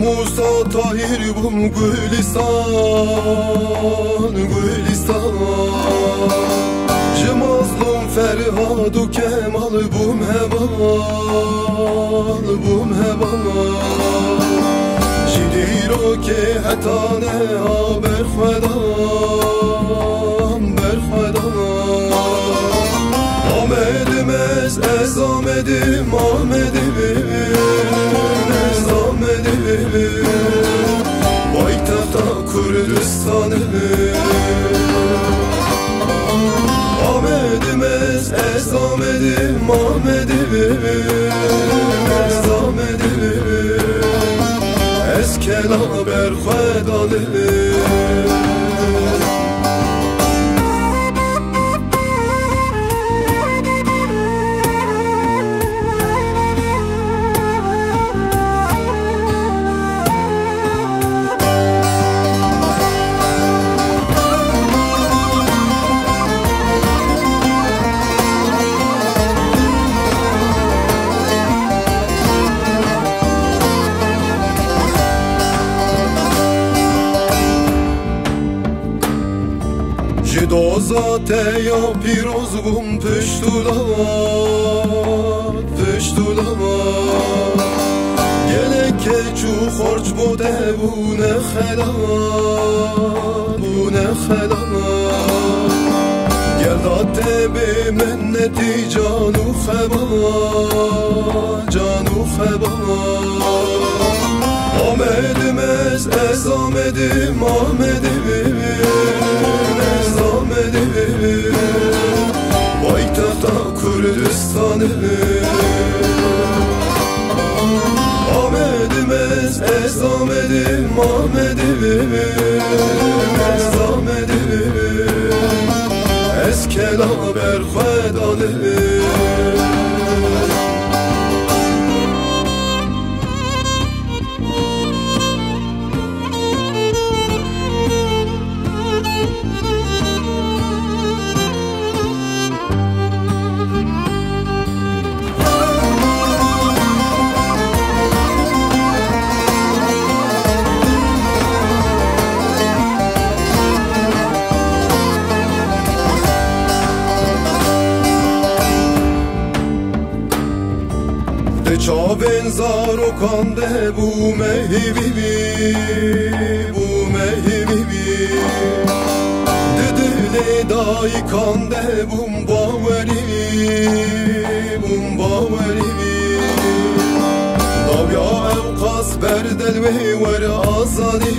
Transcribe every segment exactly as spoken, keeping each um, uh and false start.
Musa Tahir bûm Gulistan, Gulistan. Ji Mazlûm Ferhad û Kemal bûm heval, bûm heval. Ji dîrokê heta neha berxwedan, berxwedan. Amedim ez, ez Amedim, Amedim, ez Amedim. Paytexta Kurdistanê. Amedim ez, ez Amedim, Amedim, ez Amedim. Ez kela berxwedanê. Ji doza te ya pîroz bûm pişt û lawat, pişt û lawat. Gelek keç û xorç bo te bûne xelat, bûne xelat. Gel da te bê minnetî can û xebat, can û xebat. Amedim ez, ez Amedim, Amedim, ez Amedim. Paytexta Kurdistanê. Amedim ez, ez Amedim, Amedim, ez Amedim. Ez kela berxwedanê. Di çavên zarokan de bûme hêvî, bûme hêvî. Di dilê dayikan de bûm bawerî, bûm bawerî. Dawiya ew qas berde li wê were azadî,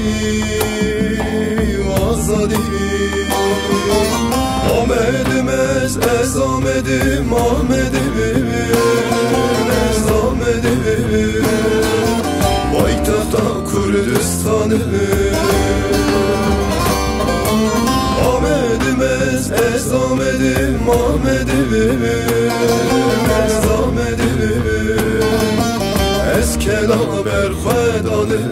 azadî. Amedim ez, ez Amedim, Amedim, ez Amedim. Paytexta Kurdistanê. Amedim ez, ez Amedim, Amedim, ez Amedim. Ez kela berxwedanê.